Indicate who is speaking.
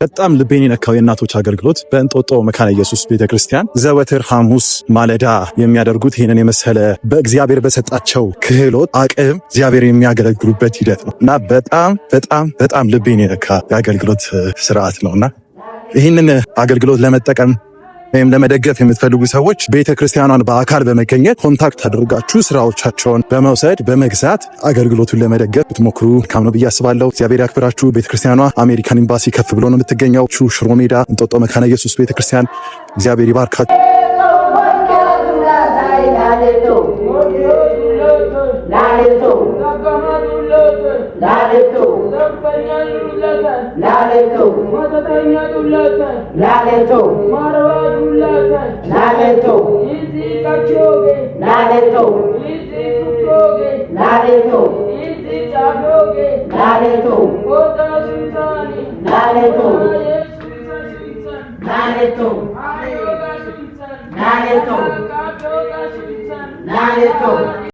Speaker 1: በጣም ልቤን የነካው የእናቶች አገልግሎት በእንጦጦ መካነ ኢየሱስ ቤተክርስቲያን ዘወትር ሐሙስ ማለዳ የሚያደርጉት ይህንን የመሰለ በእግዚአብሔር በሰጣቸው ክህሎት አቅም እግዚአብሔር የሚያገለግሉበት ሂደት ነው እና በጣም በጣም በጣም ልቤን የነካ የአገልግሎት ስርዓት ነው እና ይህንን አገልግሎት ለመጠቀም ወይም ለመደገፍ የምትፈልጉ ሰዎች ቤተ ክርስቲያኗን በአካል በመገኘት contact አድርጋችሁ ስራዎቻቸውን በመውሰድ በመግዛት አገልግሎቱን ለመደገፍ ብትሞክሩ መልካም ነው ብዬ አስባለሁ። እግዚአብሔር ያክብራችሁ። ቤተ ክርስቲያኗ አሜሪካን ኤምባሲ ከፍ ብሎ ነው የምትገኘው። ሽሮ ሜዳ እንጦጦ መካነ ኢየሱስ ቤተ ክርስቲያን። እግዚአብሔር ይባርካችሁ።
Speaker 2: Naleto.